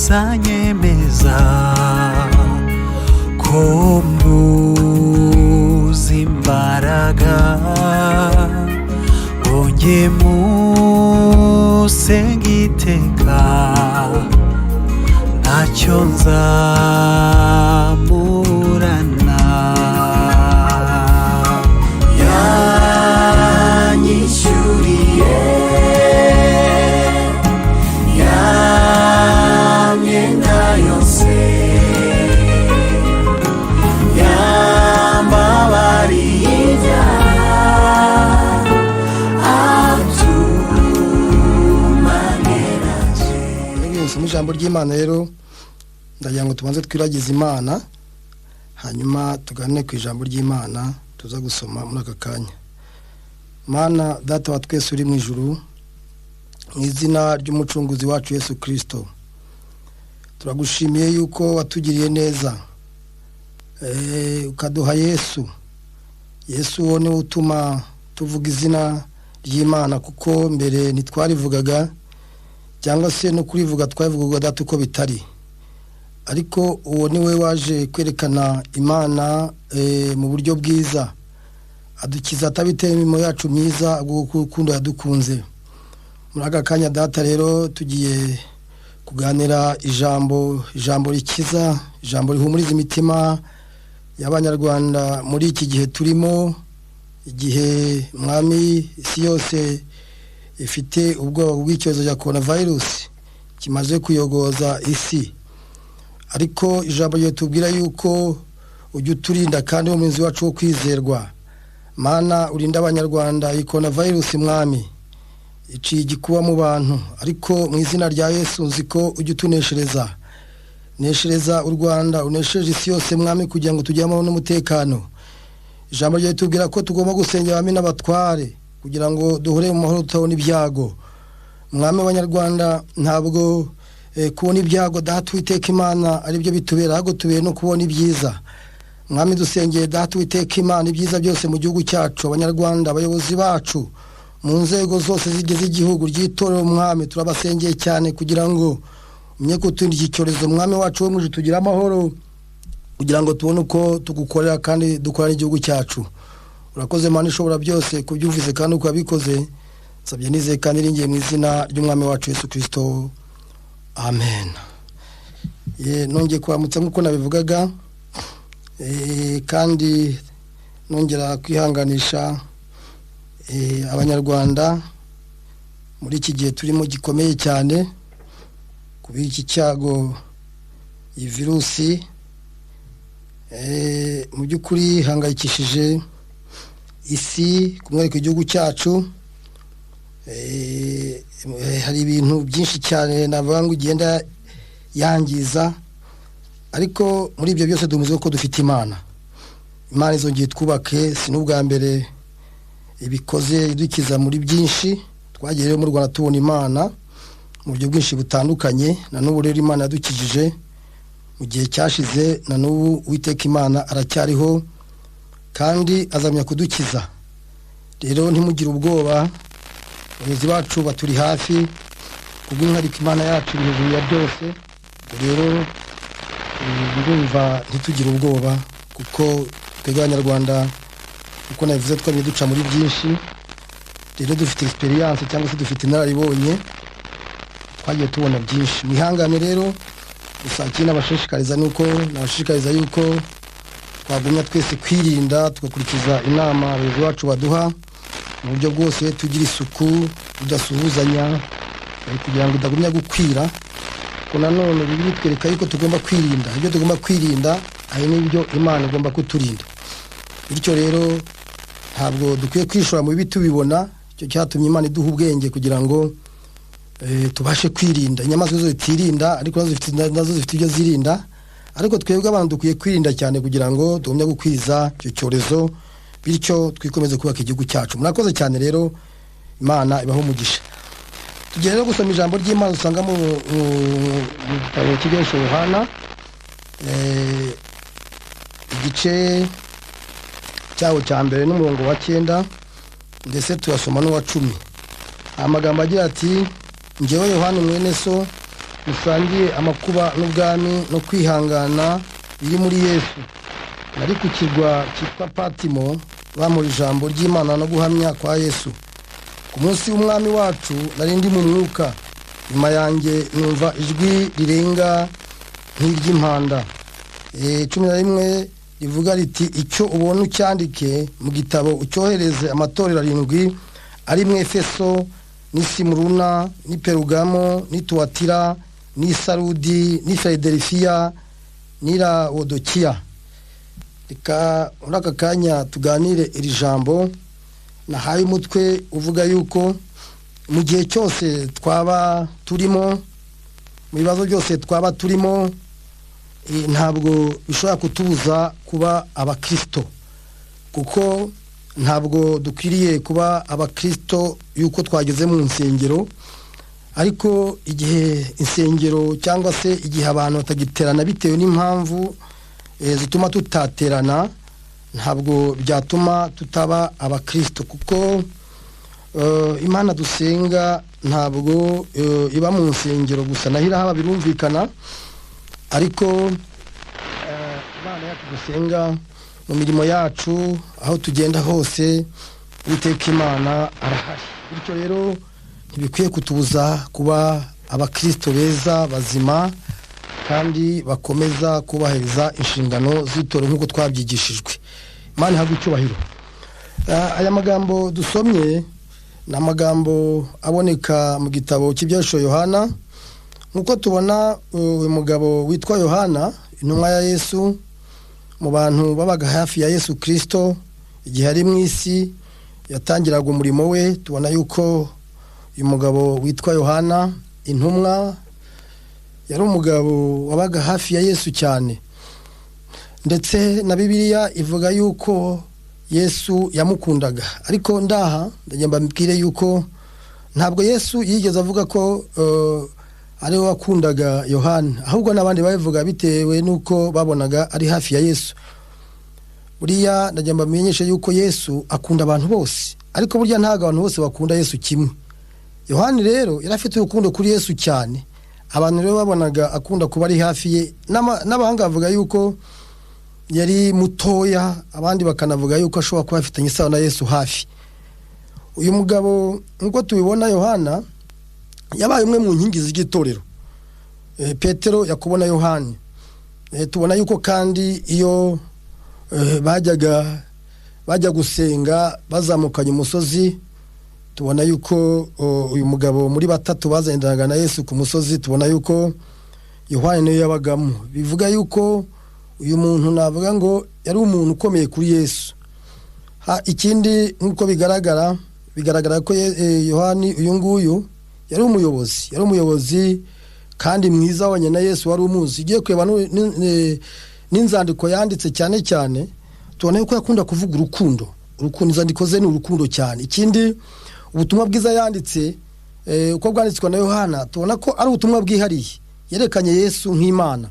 Yesu anyemeza ko mbuze imbaraga ngo njye musenga iteka, ntacyo nzaburana. Yanyishyuriye ya myenda yose, yambabariye ibyaha, atuma neraje. Mwese mu ijambo ry'Imana rero, ndagira ngo tubanze twiragize Imana, hanyuma tugane ku ijambo ry'Imana tuza gusoma muri aka kanya. Mana Data wa twese uri mu ijuru, mu izina ry'Umucunguzi wacu Yesu Kirisito, turagushimiye yuko watugiriye neza, ukaduha Yesu. Yesu uwo niwe utuma tuvuga izina ry'Imana, kuko mbere ntitwarivugaga, cyangwa se no kurivuga twabivugaga, Data, uko bitari. Ariko uwo niwe waje kwerekana Imana mu buryo bwiza, adukiza atabiteye imirimo yacu myiza, ahubwo urukundo yadukunze. Muri aka kanya, Data, rero tugiye kuganira ijambo, ijambo rikiza, ijambo rihumuriza imitima y'Abanyarwanda muri iki gihe turimo, igihe, Mwami, isi yose ifite ubwoba bw'icyorezo cya korona virusi kimaze kuyogoza isi. Ariko ijambo ryawe tubwira yuko ujya uturinda kandi umurinzi wacu wo kwizerwa. Mana, urinda Abanyarwanda iyi korona virusi. Mwami, iciye igikuba mu bantu, ariko mu izina rya Yesu nzi ko ujya utuneshereza. Neshereza u Rwanda, unesheje isi yose, Mwami, kugira ngo tugire amahoro n'umutekano. Ijambo ryawe tubwira ko tugomba gusengera abami n'abatware kugira ngo duhure mu mahoro, tutabona ibyago. Mwami, Abanyarwanda ntabwo kubona ibyago, Data Uwiteka Imana, aribyo bitubera, ahubwo tubere no kubona ibyiza. Mwami, dusengeye, Data Uwiteka Imana, ibyiza byose mu gihugu cyacu, Abanyarwanda, abayobozi bacu mu nzego zose zigize igihugu, ry'itorero. Mwami, turabasengeye cyane kugira ngo umenye kuturinda iki cyorezo. Mwami wacu wo mu ijuru, tugire amahoro kugira ngo tubone uko tugukorera kandi dukorera n'igihugu cyacu. Urakoze, Mana ishobora byose, kubyumvise kandi uko wabikoze. Nsabye nizeye kandi niringiye mu izina ry'Umwami wacu Yesu Kirisito, amen. Ye, nongeye kuramutsa nk'uko nabivugaga, kandi nongera kwihanganisha Abanyarwanda muri iki gihe turimo gikomeye cyane kubera iki cyago, iyi virusi. Mu by'ukuri hangayikishije isi, ku mwihariko igihugu cyacu. Hari ibintu byinshi cyane navuga ngo igenda yangiza, ariko muri ibyo byose duhumuriza ko dufite Imana. Imana izongeye twubake. Si n'ubwa mbere ibikoze, idukiza muri byinshi. Twagiye rero mu Rwanda tubona Imana mu buryo bwinshi butandukanye. Na n'ubu rero Imana yadukijije mu gihe cyashize, na n'ubu Uwiteka Imana aracyariho kandi azamya kudukiza. Rero ntimugire ubwoba, abayobozi bacu baturi hafi, kubw'umwihariko Imana yacu iri hejuru ya byose. Rero ndumva ntitugire ubwoba, kuko twebwe Abanyarwanda, uko nabivuze, twamye duca muri byinshi. Rero dufite experience cyangwa se dufite inararibonye, twagiye tubona byinshi. Mwihangane rero. Gusa ikindi nabashishikariza ni uko nabashishikariza yuko twagumya twese kwirinda, tugakurikiza inama abayobozi bacu baduha mu buryo bwose, tugira isuku, tudasuhuzanya, kugira ngo idagumya gukwira. Ko nanone Bibiliya itwereka yuko tugomba kwirinda ibyo tugomba kwirinda, hari n'ibyo Imana igomba kuturinda. Bityo rero ntabwo dukwiye kwishora mu bibi tubibona. Icyo cyatumye Imana iduha ubwenge kugira ngo tubashe kwirinda. Inyamaswa zo zitirinda, ariko nazo zifite ibyo zirinda, ariko twebwe abantu dukwiye kwirinda cyane kugira ngo tugumye gukwiza icyo cyorezo, bityo twikomeze kubaka igihugu cyacu. Murakoze cyane rero, Imana ibaho umugisha. Tugiye rero gusoma ijambo ry'Imana usanga mu gitabo cy'Ibyahishuwe Yohana, igice cyawo cya mbere n'umurongo wa 9, ndetse tuyasoma n'uwa 10. Amagambo agira ati: "Njyewe Yohani mwene so Musangiye amakuba n'ubwami no kwihangana biri muri Yesu. Nari ku kirwa cyitwa Patimo, bamura ijambo ry'Imana no guhamya kwa Yesu. Ku munsi w'Umwami wacu nari ndi mu mwuka, nyuma yanjye numva ijwi rirenga nk'iry'impanda. 11 rivuga riti: "Icyo ubona ucyandike mu gitabo, ucyohereze amatorero arindwi ari mu Efeso n'i Simuruna n'i Perugamo n'i Tuwatira n'i Sarudi n'i Filadelifiya n'i Lawodokiya." Reka muri aka kanya tuganire iri jambo nahaye umutwe uvuga yuko mu gihe cyose twaba turimo, mu bibazo byose twaba turimo, ntabwo bishobora kutubuza kuba abakirisito, kuko ntabwo dukwiriye kuba abakirisito yuko twageze mu nsengero. Ariko igihe insengero cyangwa se igihe abantu batagiterana bitewe n'impamvu zituma tutaterana, ntabwo byatuma tutaba abakirisito, kuko Imana dusenga ntabwo iba mu nsengero gusa, naho irahaba birumvikana. Ariko Imana yacu dusenga, mu mirimo yacu, aho tugenda hose, Uwiteka Imana arahari. Bityo rero ntibikwiye kutubuza kuba abakirisito beza, bazima kandi bakomeza kubahiriza inshingano z'itorero nk'uko twabyigishijwe. Imana ihabwe icyubahiro. Aya magambo dusomye ni amagambo aboneka mu gitabo cy'Ibyahishuwe Yohana. Nk'uko tubona uyu mugabo witwa Yohana, intumwa ya Yesu, mu bantu babaga hafi ya Yesu Kirisito igihe ari mu isi yatangiraga umurimo we, tubona yuko uyu mugabo witwa Yohana intumwa yari umugabo wabaga hafi ya Yesu cyane, ndetse na Bibiliya ivuga yuko Yesu yamukundaga. Ariko ndaha ndagira mbabwire yuko ntabwo Yesu yigeze avuga ko ari we wakundaga Yohana, ahubwo n'abandi babivuga bitewe n'uko babonaga ari hafi ya Yesu. Buriya ndagira mbamenyeshe yuko Yesu akunda abantu bose, ariko burya ntabwo abantu bose bakunda Yesu kimwe. Yohani rero yari afite urukundo kuri Yesu cyane, abantu rero babonaga akunda kuba ari hafi ye. N'abahanga bavuga yuko yari mutoya, abandi bakanavuga yuko ashobora kuba afitanye isano na Yesu hafi. Uyu mugabo, nk'uko tubibona, Yohana yabaye umwe mu nkingi z'igitorero. Petero, Yakobo na Yohani. Tubona yuko kandi iyo bajyaga bajya gusenga bazamukanye umusozi, tubona yuko uyu mugabo muri batatu bagendanaga na Yesu ku musozi, tubona yuko Yohani niyo yabagamo. Bivuga yuko uyu muntu navuga ngo yari umuntu ukomeye kuri Yesu. Ikindi, nk'uko bigaragara ko Yohani uyu nguyu yari umuyobozi, yari umuyobozi kandi mwiza wabanye na Yesu, wari umuzi. Ugiye kureba n'inzandiko yanditse cyane cyane, tubona yuko yakunda kuvuga urukundo, urukundo. Inzandiko ze ni urukundo cyane. Ikindi, ubutumwa bwiza yanditse, uko bwanditswe na Yohana, tubona ko ari ubutumwa bwihariye yerekanye Yesu nk'Imana.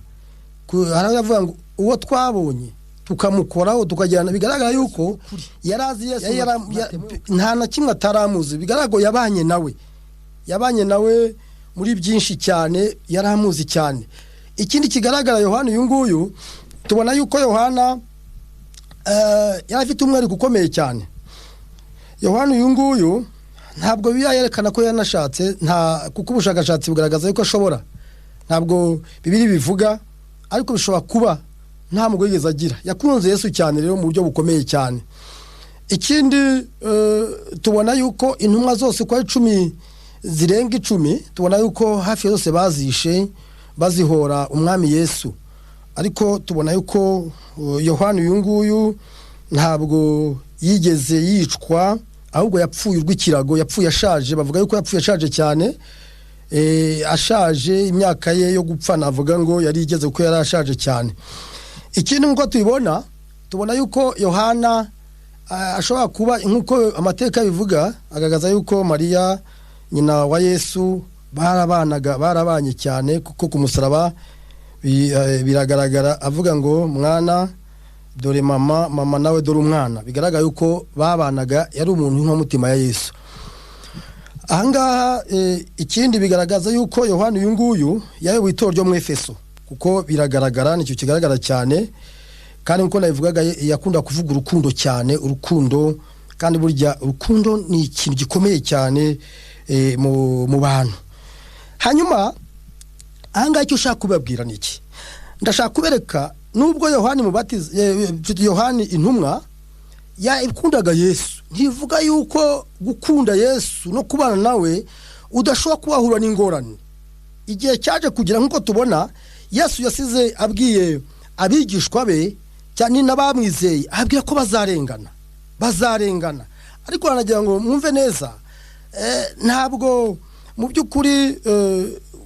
Hari aho yavuga ngo uwo twabonye tukamukoraho tukagirana, bigaragara yuko yari azi Yesu, nta na kimwe ataramuzi. Bigaragara ko yabanye nawe, yabanye nawe muri byinshi cyane, yari amuzi cyane. Ikindi kigaragara, Yohana uyu nguyu, tubona yuko Yohana yari afite umwihariko ukomeye cyane. Yohana uyu nguyu ntabwo Bibiliya yerekana ko yanashatse, nta, kuko ubushakashatsi bugaragaza yuko ashobora, ntabwo Bibiliya bivuga, ariko bishobora kuba nta mugore yigeze agira. Yakunze Yesu cyane rero mu buryo bukomeye cyane. Ikindi, tubona yuko intumwa zose uko ari 10, zirenga 10, tubona yuko hafi ya zose bazishe bazihora Umwami Yesu. Ariko tubona yuko Yohani uyu nguyu ntabwo yigeze yicwa, ahubwo yapfuye urw'ikirago, yapfuye ashaje. Bavuga yuko yapfuye ashaje cyane, ashaje, imyaka ye yo gupfa navuga ngo yari igeze, kuko yari ashaje cyane. Ikindi, nk'uko tubibona, tubona yuko Yohana ashobora kuba, nk'uko amateka bivuga, agaragaza yuko Mariya nyina wa Yesu barabanaga, barabanye cyane, kuko ku musaraba biragaragara avuga ngo: "Mwana, dore mama, mama nawe dore umwana." Bigaragara yuko babanaga, yari umuntu w'inkomutima ya Yesu. Ahangaha ikindi bigaragaza yuko Yohani uyu nguyu yayoboye itorero ryo mu Efeso, kuko biragaragara, nicyo kigaragara cyane. Kandi nkuko nabivugaga, yakunda kuvuga urukundo cyane, urukundo. Kandi burya urukundo ni ikintu gikomeye cyane mu bantu. Hanyuma ahangaha icyo ushaka kubabwira ni iki? Ndashaka kubereka nubwo Yohani mubatiza, Yohani intumwa yakundaga Yesu, ntivuga yuko gukunda Yesu no kubana nawe udashobora kubahura n'ingorane. Igihe cyaje kugira, nk'uko tubona Yesu yasize abwiye abigishwa be cyane n'abamwizeye, ababwira ko bazarengana, bazarengana. Ariko aranagira ngo mwumve neza, ntabwo mu by'ukuri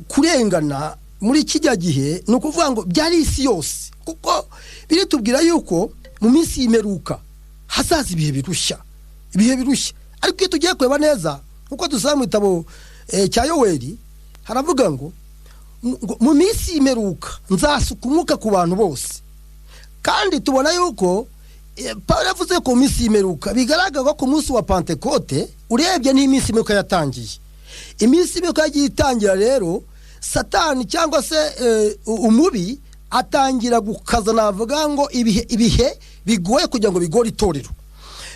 kurengana muri kijya gihe ni ukuvuga ngo byari isi yose, kuko biritubwira yuko mu minsi y'imperuka hazaza ibihe birushya, ibihe birushya. Ariko iyo tugiye kureba neza, nkuko dusanga mu gitabo cya Yoweri, haravuga ngo mu minsi y'imperuka nzasuka umwuka ku bantu bose. Kandi tubona yuko Paul yavuze ko mu minsi y'imperuka, bigaragara ko ku munsi wa Pantekote urebye n'iminsi y'imperuka yatangiye. Iminsi y'imperuka yagiye itangira rero, Satani cyangwa se umubi atangira gukaza, navuga ngo ibihe bigoye kugira ngo bigore itorero.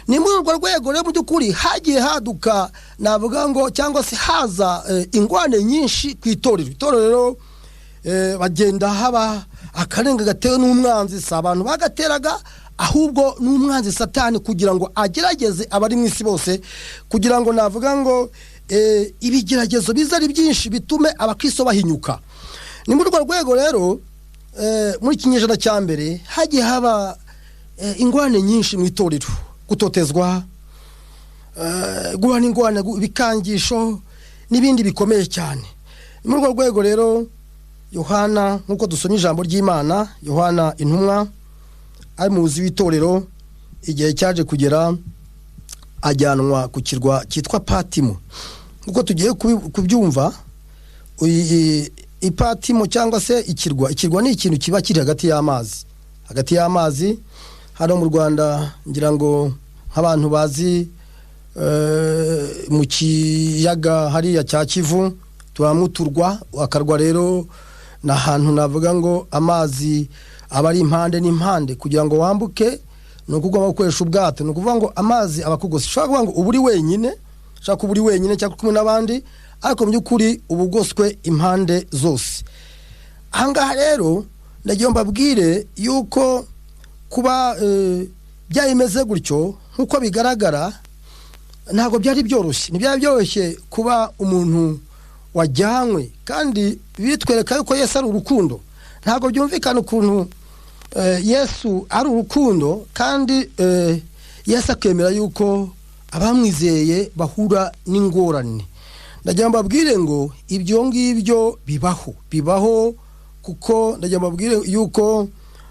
Ni muri urwo rwego rero mu by'ukuri hagiye haduka, navuga ngo cyangwa se haza ingwane nyinshi ku itorero. Itorero bagenda haba akarenga gatewe n'umwanzi, si abantu bagateraga, ahubwo n'umwanzi Satani, kugira ngo agerageze abari mu isi bose, kugira ngo navuga ngo ibigeragezo biza ari byinshi bitume abakristo bahinyuka. Ni muri urwo rwego rero muri kinyejana cya mbere hagiye haba ingwane nyinshi mu itorero, gutotezwa, guhana ingwane, ibikangisho n'ibindi bikomeye cyane. Ni muri urwo rwego rero Yohana, nk'uko dusomye ijambo ry'Imana, Yohana intumwa ari muzi w'itorero, igihe cyaje kugera ajyanwa ku kirwa cyitwa Patimo. Nk'uko tugiye kubyumva, Ipatimo cyangwa se ikirwa, ikirwa ni ikintu kiba kiri hagati y'amazi, hagati y'amazi. Hano mu Rwanda ngira ngo nk'abantu bazi mu kiyaga hariya cya Kivu turamuturwa, akarwa rero ni ahantu navuga ngo amazi aba ari impande n'impande, kugira ngo wambuke ni uko ugomba gukoresha ubwato. Ni ukuvuga ngo amazi aba akugose, ushobora kuvuga ngo uba uri wenyine, ushobora kuba uri wenyine cyangwa kumwe n'abandi, ariko mu by'ukuri uba ugoswe impande zose. Ahangaha rero ndagira mbabwire yuko kuba byayimeze gutyo nk'uko bigaragara, ntabwo byari byoroshye. Ntibyari byoroshye kuba umuntu wajyanywe, kandi bitwereka yuko Yesu ari urukundo. Ntabwo byumvikana ukuntu Yesu ari urukundo kandi Yesu akemera yuko abamwizeye bahura n'ingorane. Ndagira mbabwire ngo ibyo ngibyo bibaho, bibaho, kuko ndagira mbabwire yuko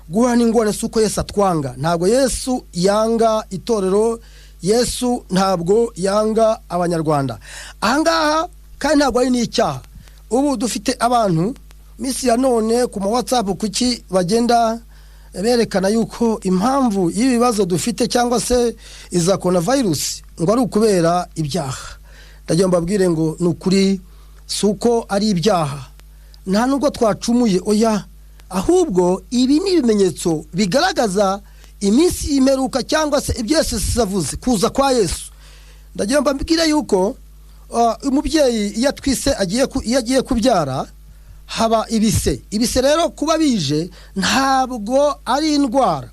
guhura n'ingorane si uko Yesu atwanga. Ntabwo Yesu yanga itorero, Yesu ntabwo yanga abanyarwanda. Ahangaha kandi ntabwo ari n'icyaha. Ubu dufite abantu minsi ya none ku ma WhatsApp kuki bagenda berekana yuko impamvu y'ibibazo dufite cyangwa se iza coronavirus ngo ari ukubera ibyaha. Ndagira mbabwire ngo ni ukuri, si uko ari ibyaha, nta nubwo twacumuye, oya, ahubwo ibi ni ibimenyetso bigaragaza iminsi y'imperuka cyangwa se ibyo Yesu yavuze kuza kwa Yesu. Ndagira mbabwire yuko umubyeyi iyo atwise iyo agiye kubyara haba ibise. Ibise rero kuba bije ntabwo ari indwara,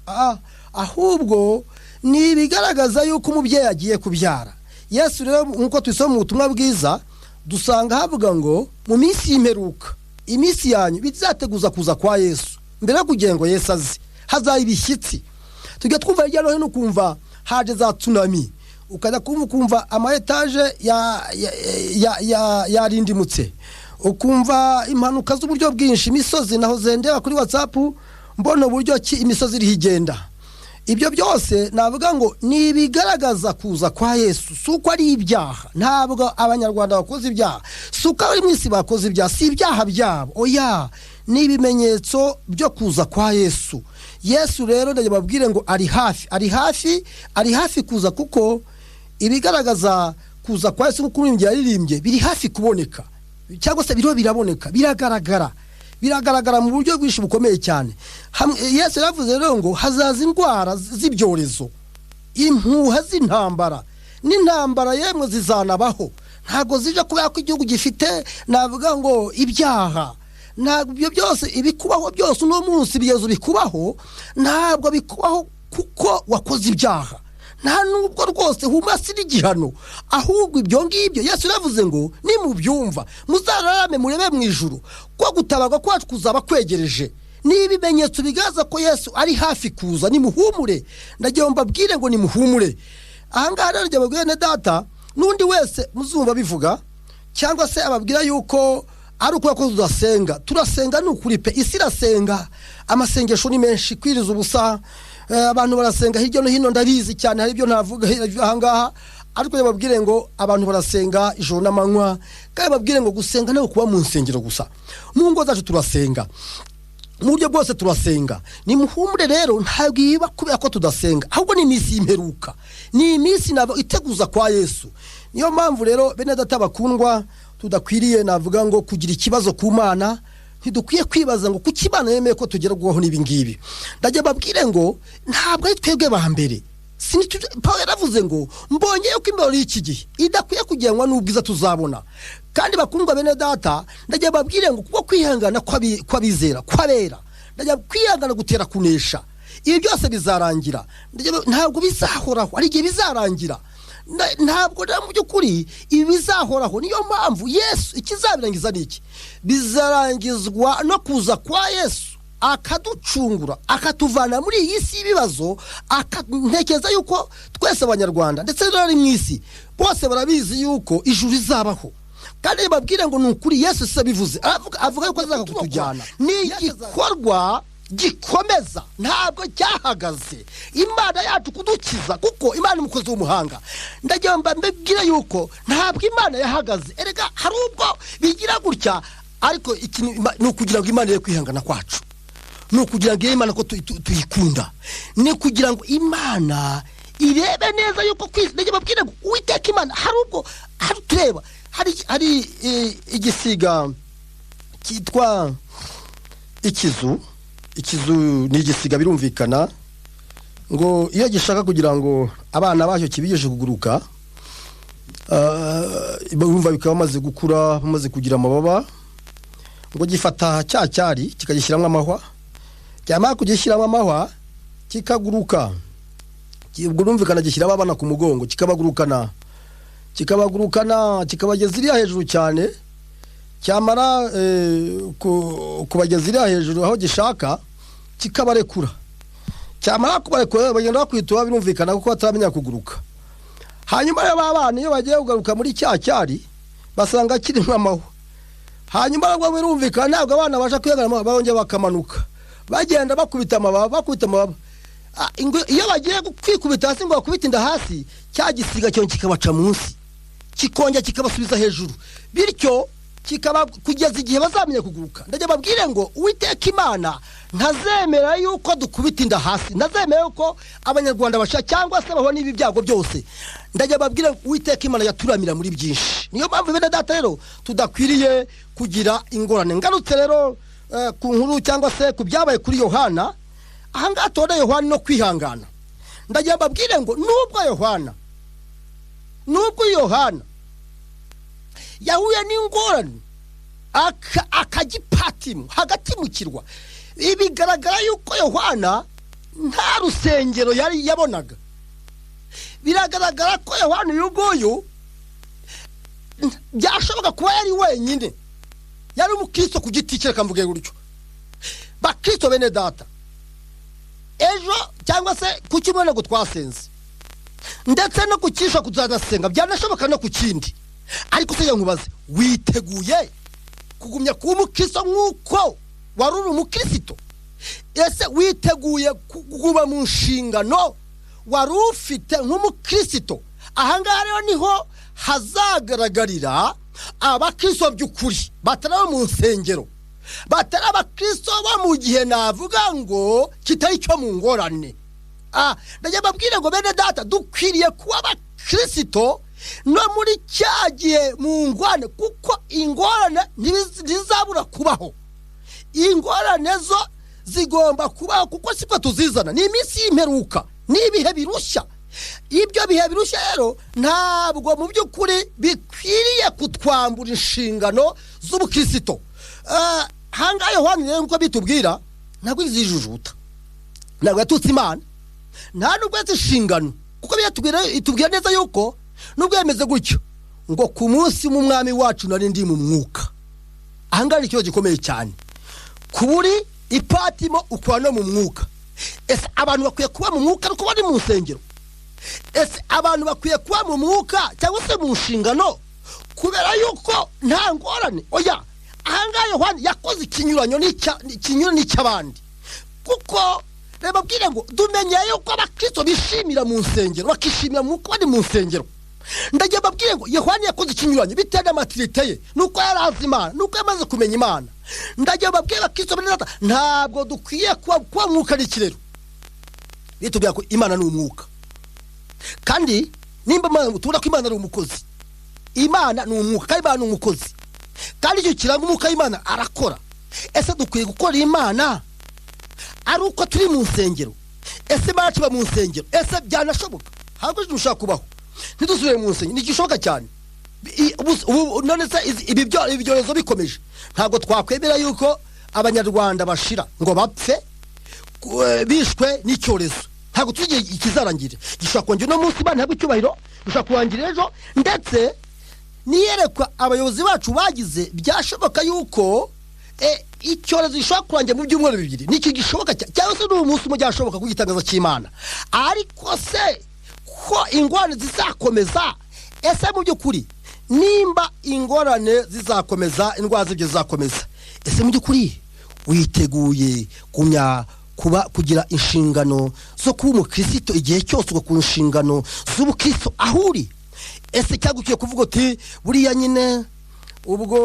ahubwo ni ibigaragaza yuko umubyeyi agiye kubyara. Yesu rero nk'uko tubisoma mu butumwa bwiza, dusanga havuga ngo mu minsi y'imperuka, iminsi yanyu bizateguza kuza kwa Yesu. Mbere yo kugira ngo Yesu aze hazaba ibishyitsi. Tujya twumva hirya no hino, ukumva haje za tsunami, ukajya kumva ama etaje yarindimutse, ukumva impanuka z'uburyo bwinshi, imisozi. Naho zendeba kuri WhatsApp mbona uburyo ki imisozi iriho igenda. Ibyo byose navuga ngo ni ibigaragaza kuza kwa Yesu, si uko ari ibyaha. Ntabwo abanyarwanda bakoze ibyaha, si uko abari mu isi bakoze ibyaha, si ibyaha byabo, oya, ni ibimenyetso byo kuza kwa Yesu. Yesu rero ndagira babwire ngo ari hafi, ari hafi, ari hafi kuza, kuko ibigaragaza kuza kwa Yesu nk'uko umuririmbyi yaririmbye biri hafi kuboneka, cyangwa se biriho biraboneka, biragaragara, biragaragara mu buryo bwinshi bukomeye cyane. Yesu yaravuze rero ngo hazaza indwara z'ibyorezo, impuha z'intambara, n'intambara yemwe zizanabaho. Ntabwo zije kubera ko igihugu gifite navuga ngo ibyaha. Ntabwo ibyo byose ibikubaho byose uno munsi ibigezo bikubaho, ntabwo bikubaho kuko wakoze ibyaha, nta nubwo rwose humasi n'igihano, ahubwo ibyo ngibyo Yesu yaravuze ngo nimubyumva muzararame murebe mu ijuru, ko gutabarwa kwacu kuzaba kwegereje. Ni ibimenyetso bigaragaza ko Yesu ari hafi kuza. Nimuhumure, ndagira ngo mbabwire ngo nimuhumure. Ahangaha rero njye babwire na data n'undi wese muzumva bivuga cyangwa se ababwira yuko ari ukubera ko tudasenga. Turasenga ni ukuri pe, isi irasenga, amasengesho ni menshi, kwiriza ubusa, abantu barasenga hirya no hino, ndabizi cyane, hari ibyo ntavuga ahangaha, ariko babwire ngo abantu barasenga ijoro n'amanywa, kandi babwire ngo gusenga ntabwo kuba mu nsengero gusa, mu ngo zacu turasenga, mu buryo bwose turasenga. Nimuhumure rero, ntabwo iba kubera ko tudasenga, ahubwo ni iminsi y'imperuka, ni iminsi nabo iteguza kwa Yesu. Niyo mpamvu rero bene data bakundwa, tudakwiriye navuga ngo kugira ikibazo ku Mana, ntidukwiye kwibaza ngo kuki Imana yemeye ko tugerwaho n'ibi ngibi. Ndagira babwire ngo ntabwo ari twebwe ba mbere. Paul yaravuze ngo mbonye yuko imibabaro y'iki gihe idakwiye kugenwa n'ubwiza tuzabona. Kandi bakundwa bene data, ndagira babwire ngo kuko kwihangana kw'abizera kw'abera, ndagira kwihangana gutera kunesha. Ibi byose bizarangira, ntabwo bizahoraho, hari igihe bizarangira. Ntabwo rero mu by'ukuri ibi bizahoraho. Niyo mpamvu Yesu ikizabirangiza ni iki? Bizarangizwa no kuza kwa Yesu akaducungura, akatuvana muri iyi si y'ibibazo. Ntekereza yuko twese abanyarwanda ndetse n'abari mu isi bose barabizi yuko ijuru rizabaho. Kandi babwire ngo ni ukuri Yesu se abivuze, avuga yuko azaza kutujyana. Ni igikorwa gikomeza, ntabwo cyahagaze. Imana yacu kudukiza, kuko Imana ni umukozi w'umuhanga. Ndagira ngo mbabwire yuko ntabwo Imana yahagaze. Erega hari ubwo bigira gutya, ariko iki ni ukugira ngo Imana ye kwihangana kwacu, ni ukugira ngo Imana ko tuyikunda, ni kugira ngo Imana irebe neza yuko ndagira babwire ngo Uwiteka Imana hari ubwo hari tureba hari igisiga cyitwa ikizu. Ikizu ni igisiga birumvikana, ngo iyo gishaka kugira ngo abana bacyo kibigishe kuguruka, bumva bikaba bamaze gukura, bamaze kugira amababa, ngo gifata cya cyari kikagishyiramo amahwa, cyamara kugishyiramo amahwa kikaguruka. Ubwo birumvikana gishyiramo abana ku mugongo, kikabagurukana, kikabagurukana, kikabageza iriya hejuru cyane. Cyamara kubageza iriya hejuru aho gishaka, kikabarekura. Cyamara kubarekura bagenda bakwitura, birumvikana kuko bataramenya kuguruka. Hanyuma rero ba bana iyo bagiye kugaruka muri cya cyari basanga kirimo amahwa. Hanyuma rero birumvikana ntabwo abana babasha kwihangana, barongera bakamanuka, bagenda bakubita amababa, bakubita amababa. Iyo bagiye kwikubita hasi ngo bakubite inda hasi, cya gisiga cyo kikabaca munsi, kikongera kikabasubiza hejuru, bityo kikaba kugeza igihe bazamenya kuguruka. Ndagira babwire ngo Uwiteka Imana ntazemera yuko dukubita inda hasi, ntazemera yuko abanyarwanda basha cyangwa se bahura n'ibi byago byose. Ndagira babwire ngo Uwiteka Imana yaturamira muri byinshi. Niyo mpamvu bene data rero tudakwiriye kugira ingorane. Ngarutse rero ku nkuru cyangwa se ku byabaye kuri Yohana, ahangaha tubona Yohana no kwihangana. Ndagira babwire ngo nubwo Yohana yahuye n'ingorane akagipatimu hagati mu kirwa, bigaragara yuko Yohana nta rusengero yari yabonaga. Biragaragara ko Yohana uyu nguyu byashoboka kuba yari wenyine, yari umukristo ku giti cye, reka mvuge gutyo. Bakristo bene data, ejo cyangwa se ku cyumweru ntabwo twasenze, ndetse no ku cyisha kuzanasenga byanashoboka no ku kindi, ariko se nkubaze, witeguye kugumya kuba umukristo nk'uko wari uri umukristo? Ese witeguye kuguma mu nshingano wari ufite nk'umukristo? Ahangaha rero niho hazagaragarira abakristo by'ukuri batari abo mu nsengero, batari abakristo bo mu gihe navuga ngo kitari cyo mu ngorane. Ndagira mbabwire ngo bene data, dukwiriye kuba abakristo No muri cya gihe mu ngorane, kuko ingorane ntizabura kubaho, ingorane zo zigomba kubaho kuko siko tuzizana. Ni iminsi y'imperuka, ni ibihe birushya. Ibyo bihe birushya rero ntabwo mu by'ukuri bikwiriye kutwambura inshingano z'ubukristo. Ahangaha Yohani rero nk'uko bitubwira, ntabwo izijujuta, ntabwo yatutse Imana, nta nubwo yatse inshingano, kuko itubwira neza yuko nubwo yemeze gutyo ngo ku munsi w'umwami wacu nari ndi mu mwuka. Ahangaha ni ikibazo gikomeye cyane, kuburi ipatimo ukora no mu mwuka. Ese abantu bakwiye kuba mu mwuka ariko bari mu nsengero? Ese abantu bakwiye kuba mu mwuka cyangwa se mu nshingano kubera yuko nta ngorane? Oya, ahangaha Yohani yakoze ikinyuranyo n'icy'abandi, kuko reba bwire ngo dumenye yuko abakristo bishimira mu nsengero, bakishimira mu bari mu nsengero. Ndagiye babwire ngo Yohani yakoze ikinyuranyo bitewe n'amatirite ye, nuko yari azi Imana, nuko yamaze kumenya Imana. Ndagiye babwire abakristo bene data, ntabwo dukwiye kuba mwuka n'ikirero. Bitubwira ko Imana ni umwuka, kandi nimba tubona ko Imana ari umukozi, Imana ni umwuka kandi Imana ni umukozi, kandi icyo kiranga umwuka w'Imana arakora. Ese dukwiye gukora Imana ari uko turi mu nsengero? Ese Imana tuba mu nsengero? Ese byanashoboka? Ntabwo dushobora kubaho ntidusubire mu nsengero, ntigishoboka cyane. None se ibi byorezo bikomeje, ntabwo twakwemera yuko abanyarwanda bashira ngo bapfe bishwe n'icyorezo. Ntabwo tuzi igihe kizarangira, gishobora kongera uno munsi Imana ihabwe icyubahiro, gishobora kurangira ejo. Ndetse niyerekwa abayobozi bacu bagize, byashoboka yuko icyorezo gishobora kurangira mu byumweru bibiri, nicyo gishoboka, cyangwa se n'uyu munsi umwe byashoboka ku gitangazo cy'Imana. Ariko se ko ingorane zizakomeza? Ese mu by'ukuri nimba ingorane zizakomeza, indwara z'ibyo zizakomeza, ese mu by'ukuri witeguye kumya kuba kugira inshingano zo kuba umukristo igihe cyose, ugakora inshingano z'ubukristo aho uri? Ese cyangwa ukwiye kuvuga uti buriya nyine ubwo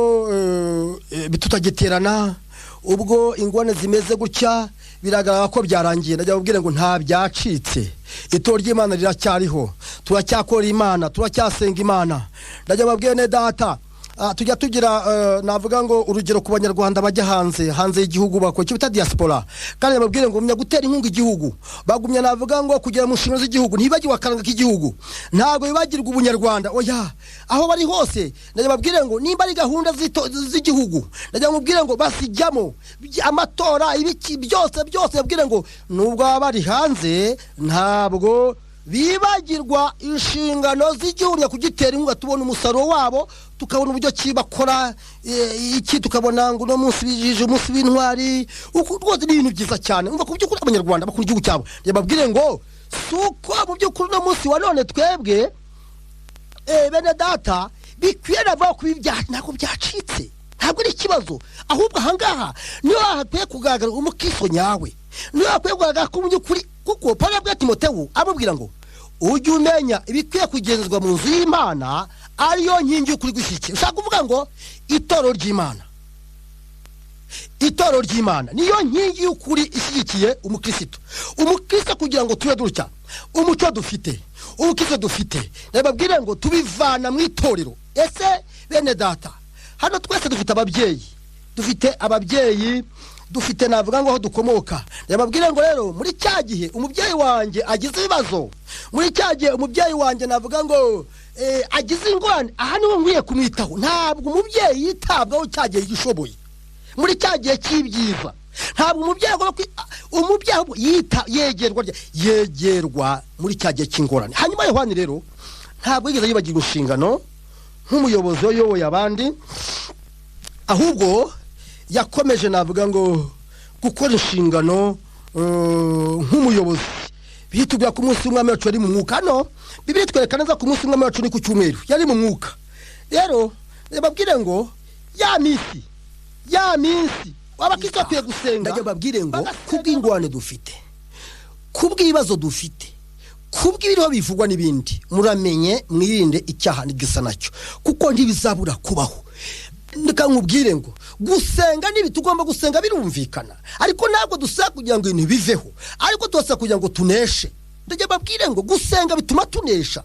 tutagiterana, ubwo ingorane zimeze gutya, biragaragara ko byarangiye? Ndagira kubwira ngo nta byacitse, itorero ry'Imana riracyariho, turacyakora Imana, turacyasenga Imana. Ndagira babwire ne data, tujya tugira navuga ngo urugero ku banyarwanda bajya hanze y'igihugu bakora icyo bita diaspora, kandi babwire ngo gumya gutera inkunga igihugu, bagumya navuga ngo kugera mu nshingano z'igihugu, ntibagirwe akaranga k'igihugu, ntabwo bibagirwa ubunyarwanda. Oya, aho bari hose ndagira babwire ngo nimba ari gahunda z'igihugu, ndagira mubwire ngo basijyamo amatora, ibiki byose byose, babwire ngo nubwo baba bari hanze ntabwo bibagirwa inshingano z'igihugu, kugitera inkunga, tubona umusaruro wabo, tukabona uburyo ki bakora iki, tukabona ngo uno munsi bijije umunsi w'intwari. Rwose ni ibintu byiza cyane. Umva, ku by'ukuri abanyarwanda bakunda igihugu cyabo. Babwire ngo si uko mu by'ukuri uno munsi wa none twebwe bene data bikwiye nava kuba, ntabwo byacitse, ntabwo ari ikibazo. Ahubwo ahangaha niho hakwiye kugaragara umukristo nyawe, niho hakwiye kugaragara ko mu by'ukuri, kuko Pawulo yabwiye Timoteyo amubwira ngo ujye umenya ibikwiye kugenzwa mu nzu y'Imana, ariyo nkingi y'ukuri gushyikira. Ushaka kuvuga ngo itorero ry'Imana, itorero ry'Imana niyo nkingi y'ukuri ishyigikiye umukristo. Umukristo kugira ngo tube dutya, umuco dufite, ubukristo dufite, nababwire ngo tubivana mu itorero. Ese bene data, hano twese dufite ababyeyi, dufite ababyeyi, dufite navuga ngo aho dukomoka. Nababwire ngo rero muri cya gihe umubyeyi wanjye agize ibibazo, muri cya gihe umubyeyi wanjye navuga ngo agize ingorane, aha niho nkwiye kumwitaho. Ntabwo umubyeyi yitabwaho cya gihe gishoboye, muri cya gihe cy'ibyiza. Ntabwo umubyeyi agomba umubyeyi yegerwa yegerwa muri cya gihe cy'ingorane. Hanyuma Yohani rero ntabwo yigeze yibagirwa inshingano nk'umuyobozi wayoboye abandi, ahubwo yakomeje navuga ngo gukora inshingano nk'umuyobozi. Bitubwira ku munsi w'umwami wacu yari mu mwuka. Hano Bibiliya itwereka neza ku munsi w'umwami wacu ni ku cyumweru, yari mu mwuka. Rero babwire ngo ya minsi abakristo bakwiye gusenga. Ndagira babwire ngo kubw'ingorane dufite, kubw'ibibazo dufite, kubw'ibiriho bivugwa n'ibindi, muramenye mwirinde icyaha n'igisa nacyo, kuko ntibizabura kubaho. Reka nkubwire ngo gusenga nibi tugomba gusenga birumvikana, ariko ntabwo dusaba kugira ngo ibintu biveho, ariko turasaba kugira ngo tuneshe. Ndagira babwire ngo gusenga bituma tunesha.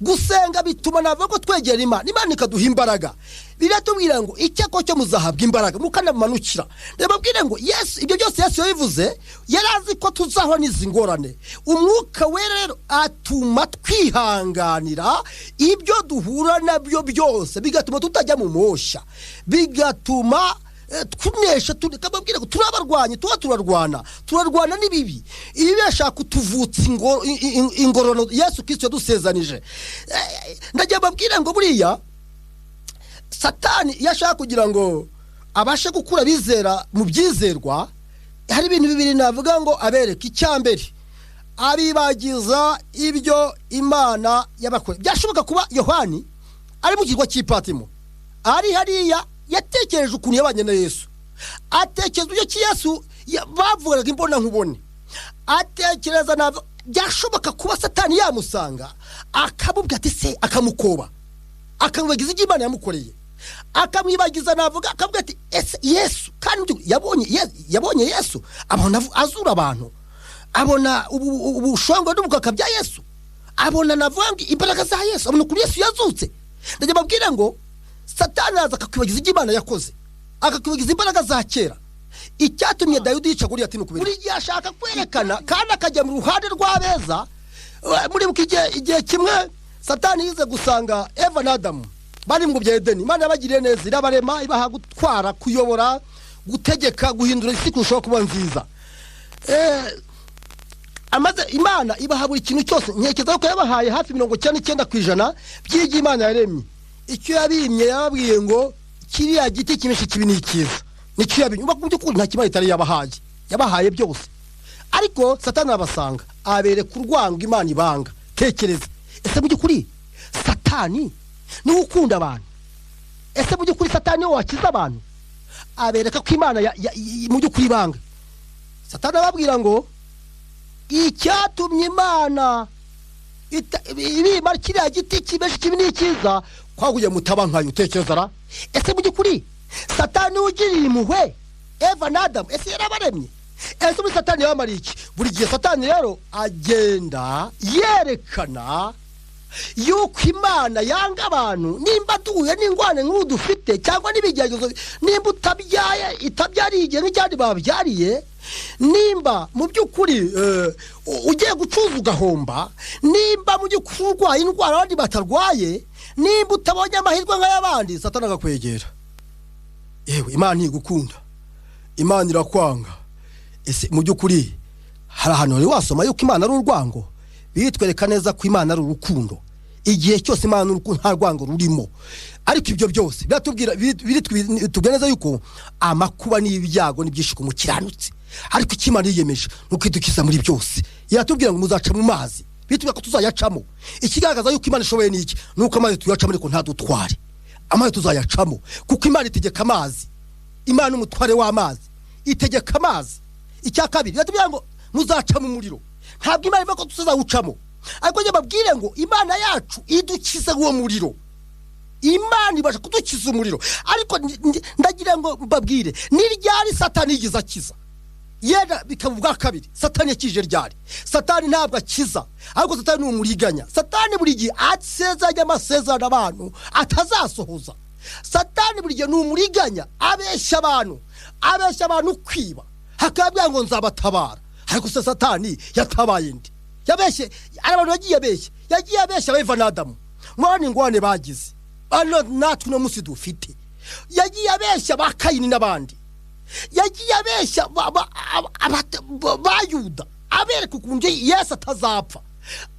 Gusenga bituma navuga ko twegera Imana, Imana ikaduha imbaraga. Biratubwira ngo icyako cyo muzahabwa imbaraga mukanamanukira. Ndababwire ngo Yesu, ibyo byose Yesu yabivuze yari azi ko tuzahura n'izi ngorane. Umwuka Wera rero atuma twihanganira ibyo duhura nabyo byose, bigatuma tutajya mu moshya, bigatuma tunesha. Kababwira ngo turabarwanye, tuba turarwana, turarwana n'ibibi. Ibi birashaka kutuvutsa ingororano Yesu Kristo yadusezanije. Ndagira mbabwire ngo buriya Satani iyo ashaka kugira ngo abashe gukura abizera mu byizerwa, hari ibintu bibiri navuga ngo abereke. Icya mbere, abibagiza ibyo Imana yabakoreye. Byashoboka kuba Yohani ari mu kirwa cy'Ipatimo, ari hariya, yatekereje ukuntu yabanye na Yesu, atekereza uburyo ki Yesu bavugaga imbonankubone, atekereza byashoboka kuba Satani yamusanga akamubwira ati se, akamukoba, akamwibagiza ibyo Imana yamukoreye, akamwibagiza navuga, akavuga ati ese Yesu kandi yabonye Yesu, abona azura abantu, abona ubushongore n'ubukaka bya Yesu, abona navuga ngo imbaraga za Yesu, abona ukuntu Yesu yazutse. Ndajya mbabwira ngo Satani araza akakwibagiza ibyo Imana yakoze, akakwibagiza imbaraga za kera. Icyatumye Dawidi yica Goliyati ni ukubera buri gihe ashaka kwerekana kandi akajya mu ruhande rw'abeza. Muribuka igihe kimwe Satani yize gusanga Eva na Adamu bari mu bya Edeni. Imana yabagiriye neza, irabarema, ibaha gutwara, kuyobora, gutegeka, guhindura isi kurushaho kuba nziza. Amaze Imana ibaha buri kintu cyose, ntekereza ko yabahaye hafi 99% by'ibyo Imana yaremye. Icyo yabimye, yababwiye ngo kiriya giti kimeshe kibi ni icyiza, nicyo yabimye. Mu by'ukuri nta kimana itari yabahaye, yabahaye byose. Ariko Satani arabasanga, abereka urwango Imana ibanga. Tekereza, ese mu by'ukuri Satani niwe ukunda abantu? Ese mu by'ukuri Satani niwe wakiza abantu? Abereka ko Imana mu by'ukuri ibanga. Satani ababwira ngo icyatumye Imana ibima kiriya giti kimeshe kibi ni icyiza kwaguye mutaba nkayo. Utekereza ra, ese mu by'ukuri Satani ugiriye impuhwe Eva na Adamu, ese yarabaremye? Ese muri Satani yabamariye iki? Buri gihe Satani rero agenda yerekana yuko Imana yanga abantu. Nimba duhuye n'ingwane nk'ubu dufite cyangwa n'ibigeragezo, nimba utabyaye, itabyariye igihe nk'icyandi babyariye, nimba mu by'ukuri ugiye gucuruza ugahomba, nimba mu by'ukuri urwaye indwara abandi batarwaye, nimba utabonye amahirwe nk'ay'abandi, Satani akakwegera: yewe, Imana ntigukunda, Imana irakwanga. Ese mu by'ukuri hari ahantu wari wasoma yuko Imana ari urwango? Bitwereka neza ko Imana ari urukundo. Igihe cyose Imana urukundo, nta rwango rurimo. Ariko ibyo byose biratubwira, bitubwira neza yuko amakuba n'ibyago ni byinshi ku mukiranutsi, ariko icyo Imana yiyemeje ni ukwidukiza muri byose. Iratubwira ngo muzaca mu mazi, bitubwira ko tuzayacamo. Ikigaragaza yuko Imana ishoboye ni iki? Ni uko amazi tuyacamo ariko ntadutware. Amazi tuzayacamo kuko Imana itegeka amazi. Imana umutware w'amazi, itegeka amazi. Icya kabiri, iratubwira ngo muzaca mu muriro. Ntabwo Imana ivuga ko tuzawucamo, ariko njye babwire ngo Imana yacu idukize uwo muriro. Imana ibasha kudukiza umuriro. Ariko ndagira ngo mbabwire, ni ryari Satani yigeze akiza? Yenda bikaba ubwa kabiri. Satani yakije ryari? Satani ntabwo akiza, ahubwo Satani ni umuriganya. Satani buri gihe asezeranya amasezerano abantu atazasohoza. Satani buri gihe ni umuriganya, abeshya abantu, abeshya abantu kwiba, hakabwira ngo nzabatabara. Ariko se Satani yatabaye ndi? Yabeshye ari abantu, yagiye abeshya, yagiye abeshya abeva na Adamu. Murabona ingorane bagize bano natwe uno munsi dufite. Yagiye abeshya ba Kayini n'abandi, yagiye abeshya ba Yuda, abereka ukuntu Yesu atazapfa.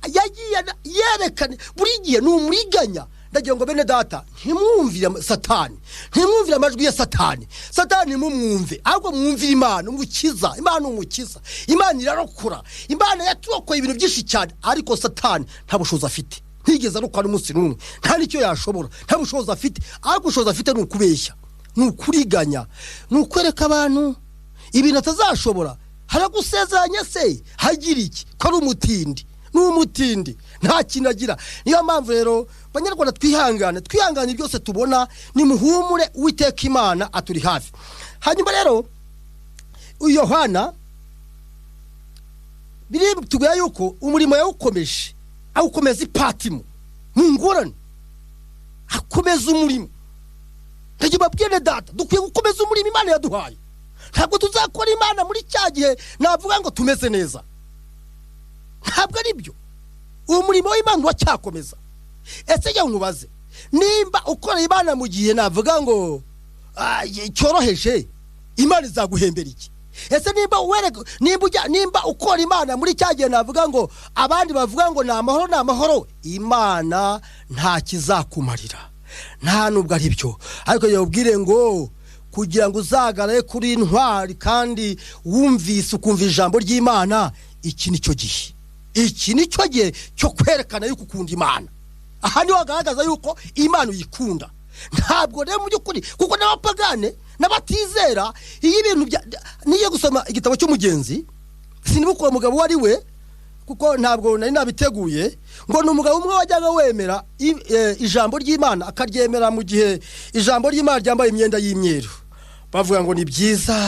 Yagiye yerekana buri gihe ni umuriganya. Ndagira ngo bene data, ntimwumvire Satani, ntimwumvire amajwi ya Satani. Satani ntimumwumve, ahubwo mwumvire Imana umukiza. Imana umukiza, Imana irarokora, Imana yaturokoye ibintu byinshi cyane. Ariko Satani nta bushobozi afite, ntigeze arokora n'umunsi n'umwe, nta n'icyo yashobora, nta bushobozi afite. Ariko ubushobozi afite ni ukubeshya, ni ukuriganya, ni ukwereka abantu ibintu atazashobora. Haragusezeranya se hagira iki ko ari umutindi? Ni umutindi, nta kintu agira. Niyo mpamvu rero banyarwanda twihangane, twihangane byose tubona, nimuhumure, Uwiteka Imana aturi hafi. Hanyuma rero Yohana biri tubwira yuko umurimo yawukomeje, awukomeza Ipatimo. Mu ngorane akomeza umurimo. Ndagira babwire data, dukwiye gukomeza umurimo Imana yaduhaye. Ntabwo tuzakora Imana muri cya gihe navuga ngo tumeze neza, ntabwo ari byo. Uwo murimo w'Imana uracyakomeza. Ese jya nkubaze, nimba ukora Imana mu gihe navuga ngo cyoroheje, Imana izaguhembera iki? Ese nimba wereka, nimba ujya, nimba ukora Imana muri cya gihe navuga ngo abandi bavuga ngo ni amahoro, ni amahoro, Imana nta kizakumarira, nta nubwo ari byo. Ariko yabwire ngo kugira ngo uzagarare kuri intwari kandi wumvise ukumva ijambo ry'Imana, iki nicyo gihe, iki nicyo gihe cyo kwerekana yuko ukunda Imana. Aha niho hagaragaza yuko Imana uyikunda. Ntabwo rero mu by'ukuri, kuko n'abapagane n'abatizera, iyo ibintu bya niyo gusoma igitabo cy'umugenzi, sinibuka uwo mugabo uwo ari we kuko ntabwo nari nabiteguye, ngo ni umugabo umwe wajyaga wemera ijambo ry'Imana, akaryemera mu gihe ijambo ry'Imana ryambaye imyenda y'imyeru, bavuga ngo ni byiza,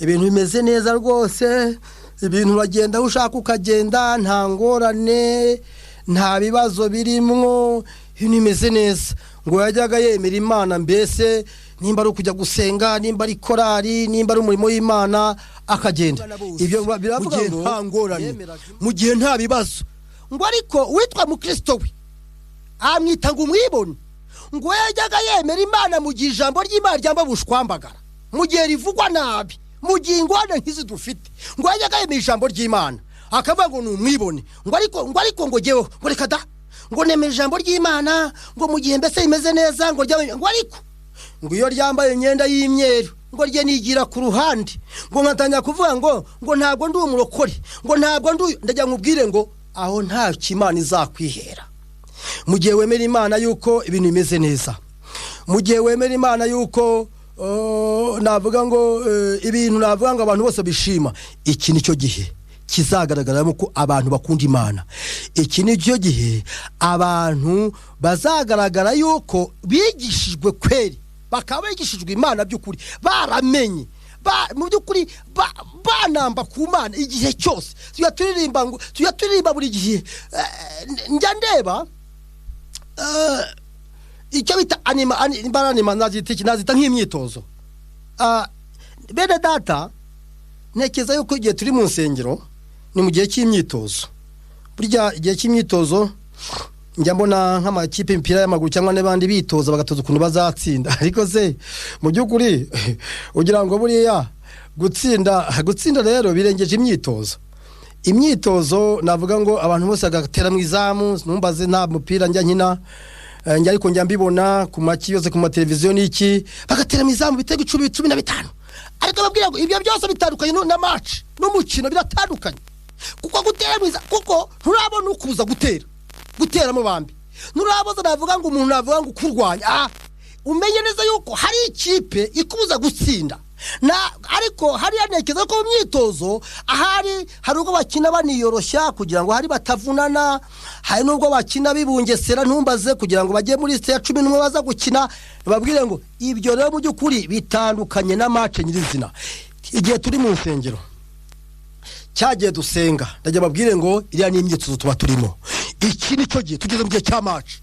ibintu bimeze neza rwose, ibintu uragenda aho ushaka ukagenda, nta ngorane, nta bibazo birimwo, ibintu bimeze neza. Ngo yajyaga yemera Imana, mbese nimba ari ukujya gusenga, nimba ari korari, nimba ari umurimo w'Imana, akagenda. Ibyo biravuga ngo nta ngorane, mu gihe nta bibazo. Ngo ariko witwa mukristo we amwita ngo umwibone, ngo yajyaga yemera Imana mu gihe ijambo ry'Imana ryambaye ubushwambagara, mu gihe rivugwa nabi, mu gihe ingorane nk'izi dufite, ngo yajyaga yemera ijambo ry'Imana akavuga ngo ni umwibone. Ngo ariko, ngo ariko ngo jyewe ngo reka da, ngo nemera ijambo ry'Imana ngo mu gihe mbese rimeze neza, ngo ryambaye, ngo ariko ngo iyo ryambaye imyenda y'imyeru ngo rye nigira ku ruhande, ngo nkatangira kuvuga ngo ntabwo ndi umurokore, ngo ntabwo ndi uyu. Ndagira nkubwire ngo aho nta Imana izakwihera. Mu gihe wemera Imana yuko ibintu bimeze neza, mu gihe wemera Imana yuko navuga ngo ibintu navuga ngo abantu bose bishima, iki nicyo gihe kizagaragaramo ko abantu bakunda Imana. Iki nicyo gihe abantu bazagaragara yuko bigishijwe kweri, bakaba bigishijwe Imana by'ukuri, baramenye mu by'ukuri banamba ku Mana igihe cyose. Tujya turirimba ngo, tujya turirimba buri gihe. Njya ndeba icyo bita anima, anima nazita iki, nazita nk'imyitozo. Bene data, ntekereza yuko igihe turi mu nsengero ni mu gihe cy'imyitozo. Burya igihe cy'imyitozo njya mbona nk'amakipe y'imipira y'amaguru cyangwa n'abandi bitoza bagatoza ukuntu bazatsinda. Ariko se mu by'ukuri ugira ngo buriya gutsinda rero birengeje imyitozo. Imyitozo navuga ngo abantu bose bagatera mu izamu, numbaze nta mupira njya nkina, njya ariko njya mbibona ku maki yose ku mateleviziyo n'iki, bagatera mu izamu ibitego 10, 15. Ariko babwira ngo ibyo byose bitandukanye na match n'umukino biratandukanye. Kuko gutera mu izamu, kuko nturabona ukuza guteramo bambi, nuraboza navuga ngo umuntu navuga ngo kurwanya, umenye neza yuko hari ikipe ikubuza gutsinda. Na ariko hari yanekeza ko mu myitozo ahari hari ubwo bakina baniyoroshya kugira ngo hari batavunana, hari nubwo bakina bibungesera ntumbaze kugira ngo bajye muri liste ya 11 baza gukina. Babwire ngo ibyo rero mu by'ukuri bitandukanye na match nyirizina. Igihe turi mu nsengero cyagiye dusenga, ndajya babwire ngo iriya ni imyitozo tuba turimo. Iki nicyo gihe tugeze mu gihe cya match,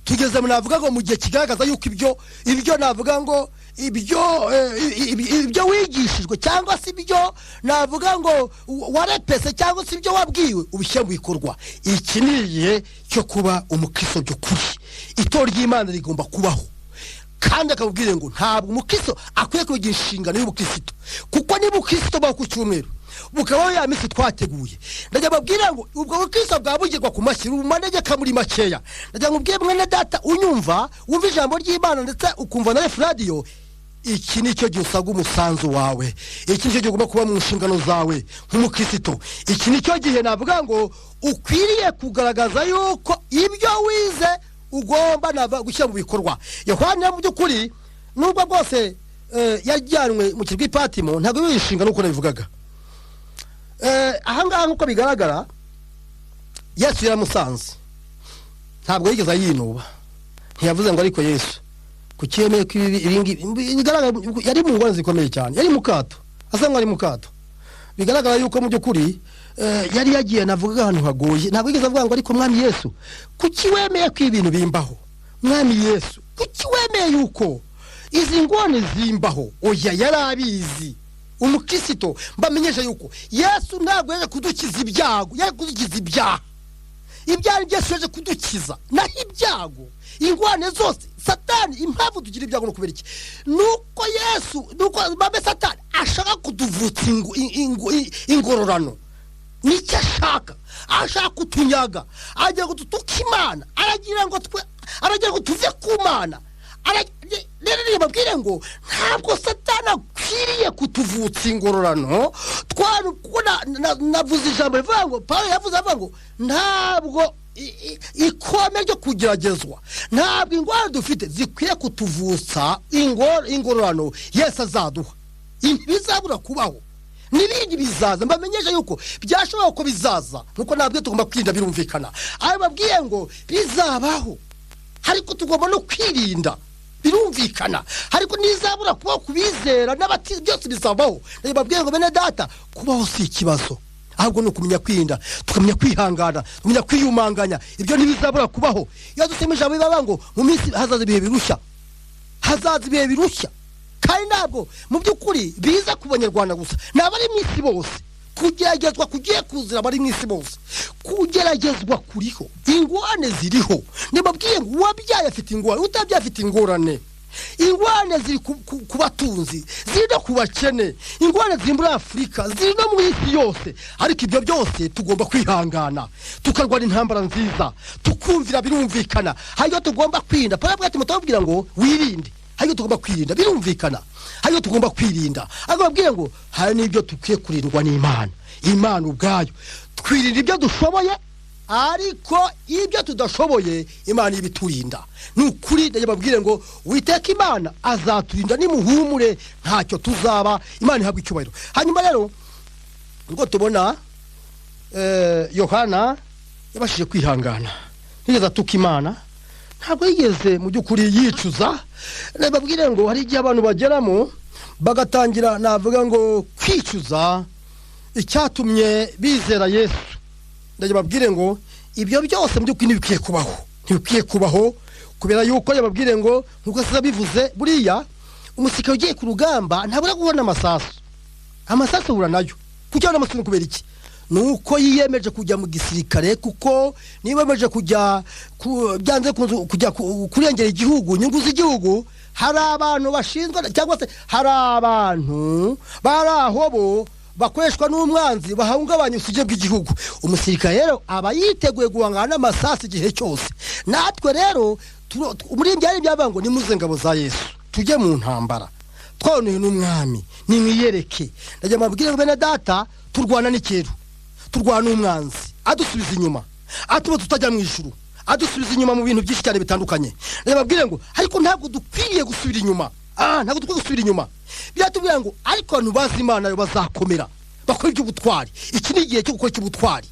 tugeze mu navuga ngo mu gihe kigaragaza yuko ibyo navuga ngo ibyo wigishijwe cyangwa se ibyo navuga ngo warepese cyangwa se ibyo wabwiwe ubishyira mu bikorwa. Iki ni igihe cyo kuba umukristo by'ukuri. Itorero ry'Imana rigomba kubaho, kandi akabwire ngo ntabwo umukristo akwiye kugira inshingano y'ubukristo, kuko niba ubukristo bwa ku cyumweru bukaba ya minsi twateguye, ndajya babwira ngo ubwo bukristo bwabugirwa ku mashyi mu manegeka muri makeya. Ndajya nkubwire mwene data unyumva, wumva ijambo ry'Imana ndetse ukumva na radio, iki nicyo gihe usabwa umusanzu wawe, iki nicyo gihe ugomba kuba mu nshingano zawe nk'umukristo. Iki nicyo gihe navuga ngo ukwiriye kugaragaza yuko ibyo wize ugomba nava gushyira mu bikorwa. Yohana mu by'ukuri nubwo bwose yajyanwe mu kirwa Patimo, ntabwo iyo inshingano uko nabivugaga. Ahangaha nkuko bigaragara Yesu yaramusanze, ntabwo yigeze ayinuba, ntiyavuze ngo ariko Yesu kuki yemeye ko ibi ngibi bigaragara yari mu ngorane zikomeye cyane, yari mu kato, asa nk'ari mu kato. Bigaragara yuko mu by'ukuri yari yagiye navuga ahantu hagoye, ntabwo yigeze avuga ngo ariko Mwami Yesu, kuki wemeye ko ibintu bimbaho? Mwami Yesu, kuki wemeye yuko izi ngorane zimbaho? Oya, yari abizi. Umukristo, mbamenyesha yuko Yesu ntabwo yaje kudukiza ibyago, yaje kudukiza ibyaha. Ibyaha ni Yesu yaje kudukiza, naho ibyago, ingorane zose, Satani, impamvu tugira ibyago ni ukubera iki? Nuko Yesu, nuko babe Satani ashaka kutuvutsa ingororano. Nicyo ashaka, ashaka kutunyaga, agira ngo dutuke Imana, aragira ngo twe, aragira ngo tuve ku Mana. Rero rero babwire ngo ntabwo Satani akwiriye kutuvutsa ingororano. Twari kuko navuze ijambo rivuga ngo Pawulo yavuze avuga ngo ntabwo ikome ryo kugeragezwa, ntabwo ingorane dufite zikwiye kutuvutsa ingororano Yesu azaduha. Ntibizabura kubaho, n'ibindi bizaza. Mbamenyesha yuko byashoboka ko bizaza, nuko ntabwo tugomba kwirinda, birumvikana. Ayo babwiye ngo bizabaho, ariko tugomba no kwirinda, birumvikana. Ariko nizabura kubaho kubizera n'abati, byose bizabaho. Babwiye ngo bene data, kubaho si ikibazo, ahubwo ni ukumenya kwirinda, tukamenya kwihangana, tukamenya kwiyumanganya. Ibyo ntibizabura kubaho. Iyo dusoma ijambo bibavuga ngo mu minsi hazaza ibihe birushya, hazaza ibihe birushya, kandi ntabwo mu by'ukuri biza ku Banyarwanda gusa, ni abari mu isi bose. Kugeragezwa kugiye kuzira abari mu isi bose. Kugeragezwa kuriho, ingorane ziriho. Nibabwiye ngo uwabyaye afite ingorane, utabyaye afite ingorane. Ingorane ziri ku batunzi, ziri no ku bakene. Ingorane ziri muri Afurika, ziri no mu isi yose. Ariko ibyo byose tugomba kwihangana, tukarwana intambara nziza, tukumvira, birumvikana. Hari ibyo tugomba kwirinda. Paul abwira Timoteyo, ababwira ngo wirinde. Hari ibyo tugomba kwirinda, birumvikana, hari ibyo tugomba kwirinda. Ariko babwire ngo hari n'ibyo dukwiye kurindwa n'Imana, Imana ubwayo. Twirinda ibyo dushoboye, ariko ibyo tudashoboye Imana ibiturinda. Ni ukuri, babwire ngo Uwiteka Imana azaturinda, nimuhumure, ntacyo tuzaba. Imana ihabwa icyubahiro. Hanyuma rero ngo tubona Yohana yabashije kwihangana, ntiyigeze atuka Imana, ntabwo yigeze mu by'ukuri yicuza. Babwire ngo hari igihe abantu bageramo bagatangira, navuga ngo, kwicuza icyatumye bizera Yesu. Ndagira babwire ngo ibyo byose mu by'ukuri ntibikwiye kubaho, ntibikwiye kubaho, kubera yuko yababwire ngo nkuko se bivuze, buriya umusirikare ugiye ku rugamba ntabura guhura n'amasasu. Amasasu ahura nayo. Kuki ahura n'amasasu? Ni kubera iki? Ni uko yiyemeje kujya mu gisirikare, kuko niba yemeje kujya byanze kujya kurengera igihugu, inyungu z'igihugu, hari abantu bashinzwe, cyangwa se hari abantu bari aho bo bakoreshwa n'umwanzi bahungabanya ubusugire bw'igihugu. Umusirikare rero aba yiteguye guhangana n'amasasu igihe cyose. Natwe rero muri byari byavuga ngo nimuze ngabo za Yesu, tujye mu ntambara twaboneye n'umwami, nimwiyereke. Ndagira mbabwire ngo bene data, turwana n'ikintu, turwana n'umwanzi adusubiza inyuma, atuma tutajya mu ijuru, adusubiza inyuma mu bintu byinshi cyane bitandukanye. Ndagira mbabwire ngo ariko ntabwo dukwiriye gusubira inyuma. Ntabwo dukwiye gusubira inyuma. Biratubwira ngo ariko abantu bazi Imana yo bazakomera, bakora iby'ubutwari. Iki ni igihe cyo gukora icy'ubutwari.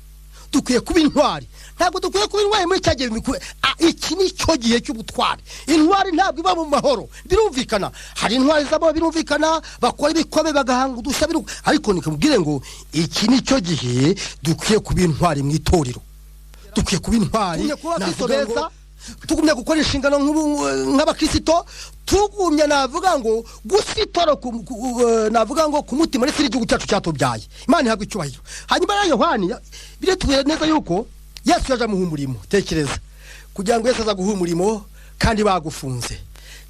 Dukwiye kuba intwari. Ntabwo dukwiye kuba intwari muri cya gihe iki ni cyo gihe cy'ubutwari. Intwari ntabwo iba mu mahoro, birumvikana. Hari intwari z'amahoro, birumvikana, bakora ibikombe, bagahanga udushya, ariko nikubwire ngo iki ni cyo gihe dukwiye kuba intwari mu itorero. Dukwiye kuba intwari, Tugumye kuba abakristo navuga ngo beza. tugumya gukora inshingano nk'abakristo, tugumya, navuga ngo, gusitora navuga ngo ku mutima ndetse n'igihugu cyacu cyatubyaye. Imana ihabwa icyubahiro. Hanyuma rero Yohani biretubwira neza yuko Yesu yaje amuha umurimo. Tekereza kugira ngo Yesu aza guha umurimo kandi bagufunze.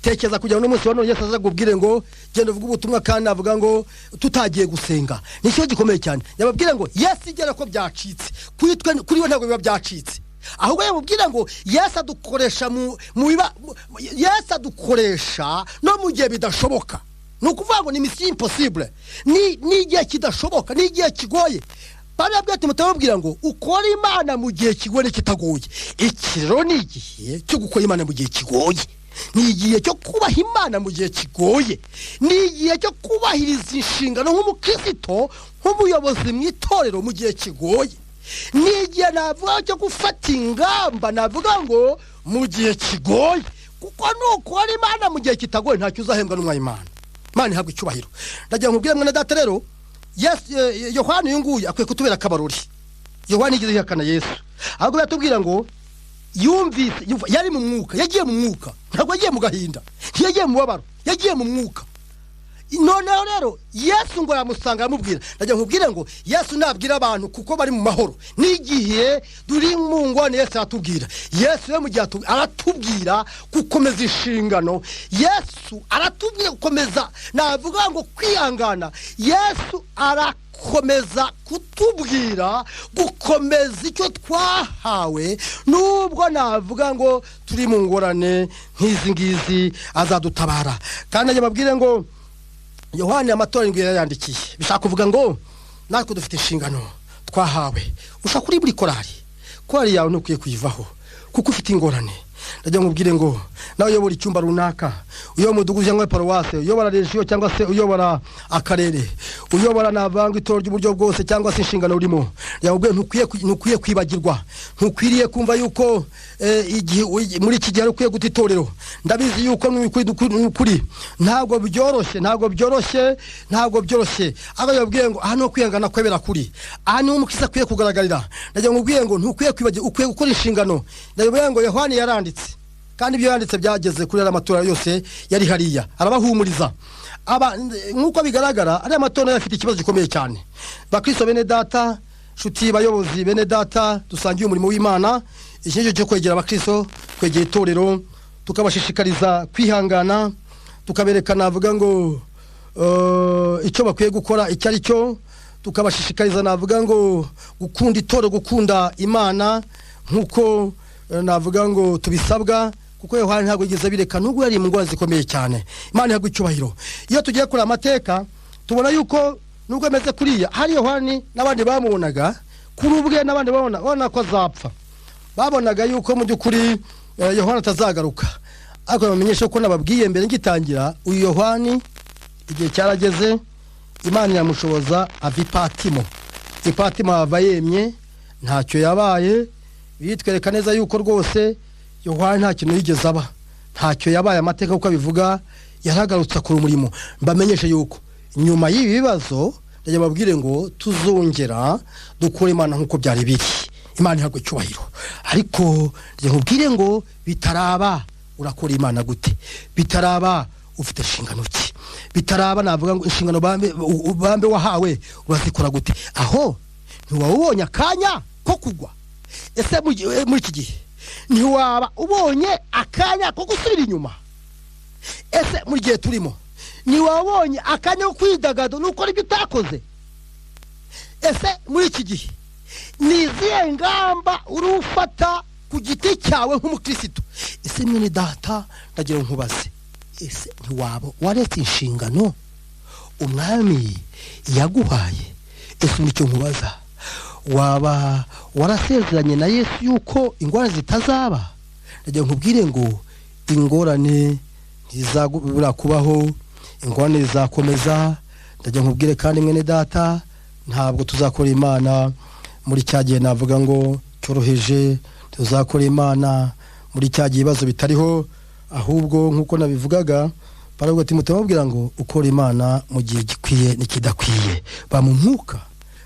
Tekereza kugira ngo n'umunsi wa none Yesu aza kubwire ngo genda uvuge ubutumwa, kandi navuga ngo tutagiye gusenga. Ni ikibazo gikomeye cyane. Yababwira ngo Yesu igera ko byacitse kuri twe, kuri we ntabwo biba byacitse. Ahubwo yamubwira ngo Yesu adukoresha mu, mu biba, mu, Yesu adukoresha no mu gihe bidashoboka. Ni ukuvuga ngo ni mission impossible, ni igihe kidashoboka, ni igihe kigoye. Pawulo yabwiye Timoteyo, amubwira ngo ukore Imana mu gihe kigoye n'ikitagoye. Iki rero ni igihe cyo gukora Imana mu gihe kigoye, ni igihe cyo kubaha Imana mu gihe kigoye, ni igihe cyo kubahiriza inshingano nk'umukristo, nk'umuyobozi mu itorero mu gihe kigoye, ni igihe navuga cyo gufata ingamba, navuga ngo mu gihe kigoye, kuko nukora Imana mu gihe kitagoye ntacyo uzahembwa n'umwanya. Imana ihabwa icyubahiro. Ndagira ngo nkubwire mwene data rero, Yohana uyu nguyu akwiye kutubera akabarori. Yohana yigeze yihakana Yesu, ahubwo yatubwira ngo yumvise, yari mu mwuka, yagiye mu mwuka, ntabwo yagiye mu gahinda, ntiyagiye mu mubabaro, yagiye mu mwuka. Noneho rero Yesu ngo aramusanga aramubwira. Ndagira nkubwire ngo Yesu nabwira abantu kuko bari mu mahoro, n'igihe turi mu ngorane Yesu aratubwira. Yesu we mu gihe aratubwira gukomeza inshingano, Yesu aratubwira gukomeza, navuga ngo kwihangana. Yesu arakomeza kutubwira gukomeza icyo twahawe, nubwo navuga ngo turi mu ngorane nk'izi ngizi, azadutabara. Kandi babwire ngo Yohani amatora indwi yarayandikiye, bishaka kuvuga ngo natwe dufite inshingano twahawe. Ushaka kuri buri korari, korari yawe ntukwiye kuyivaho kuko ufite ingorane. Ndagira nkubwire ngo nawe uyobora icyumba runaka, uyobora umudugudu cyangwa paruwase, uyobora regiyo cyangwa se uyobora akarere, uyobora navanga itorero ry'uburyo bwose cyangwa se inshingano urimo, ndagira ntukwiye kwibagirwa, ntukwiriye kumva yuko igihe muri iki gihe ukwiye guta itorero. Ndabizi yuko n'ukuri ntabwo byoroshye, ntabwo byoroshye, ntabwo byoroshye. Aho yabwiye ngo aha ni kwihangana kwebera kuri, aha niho umukristo akwiye kugaragarira. Ndagira nkubwire ngo ntukwiye kwibagirwa, ukwiye gukora inshingano. Ndagira ngo Yohani yaranditse, kandi ibyo yanditse byageze kuri ariya matora yose yari hariya, arabahumuriza. Nk'uko bigaragara ariya matora afite ikibazo gikomeye cyane. Bakristo bene data, nshuti bayobozi bene data, dusangiye umurimo w'Imana. Iki nicyo cyo kwegera abakristo, kwegera itorero, tukabashishikariza kwihangana, tukaberekana navuga ngo icyo bakwiye gukora icyo ari cyo, tukabashishikariza navuga ngo gukunda itorero, gukunda Imana nk'uko navuga ngo tubisabwa, kuko Yohana ntabwo yigeze abireka nubwo yari mu ngorane zikomeye cyane. Imana ihabwa icyubahiro. Iyo tugiye kureba amateka tubona yuko nubwo ameze kuriya, hari Yohani n'abandi bamubonaga kuri ubwe, n'abandi babona ko azapfa, babonaga yuko mu by'ukuri Yohana atazagaruka. Ariko bamenyesha ko nababwiye mbere ngitangira, uyu Yohani igihe cyarageze Imana iramushoboza ava i Patimo. I Patimo ava yemye, ntacyo yabaye. Bitwereka neza yuko rwose Yohana nta kintu yigeze aba, ntacyo yabaye. Amateka uko abivuga, yaragarutse akora umurimo. Mbamenyeshe yuko nyuma y'ibi bibazo, ndagira babwire ngo tuzongera dukore Imana nk'uko byari biri. Imana ihabwa icyubahiro. Ariko ndagira nkubwire ngo bitaraba urakora Imana gute? Bitaraba ufite inshingano ki? Bitaraba navuga ngo inshingano bambe wahawe urazikora gute? Aho ntiwaba ubonye akanya ko kugwa? Ese muri iki gihe ntiwaba ubonye akanya ko gusubira inyuma? Ese mu gihe turimo ntiwaba ubonye akanya ko kwidagadura n'ukora ibyo utakoze? Ese muri iki gihe ni izihe ngamba urufata ku giti cyawe nk'umukirisitu? Ese mwene data, ndagira nkubaze, ese ntiwaba waretse inshingano umwami yaguhaye? Ese nicyo nkubaza, waba warasezeranye na Yesu yuko ingorane zitazaba? Ndagira nkubwire ngo ingorane ntizabura kubaho, ingorane zizakomeza. Ndagira nkubwire kandi mwene data, ntabwo tuzakora Imana muri cya gihe navuga ngo cyoroheje, tuzakora Imana muri cya gihe ibibazo bitariho. Ahubwo nk'uko nabivugaga, baravuga ati mutababwira ngo ukora Imana mu gihe gikwiye n'ikidakwiye, ba mu mwuka.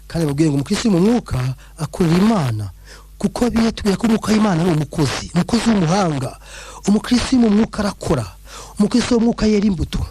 Kandi babwiye ngo umukristo mu mwuka akorera Imana, kuko biratubwira ko umwuka w'Imana ari umukozi, umukozi w'umuhanga. Umukristo mu mwuka arakora, umukristo w'umwuka yera imbuto,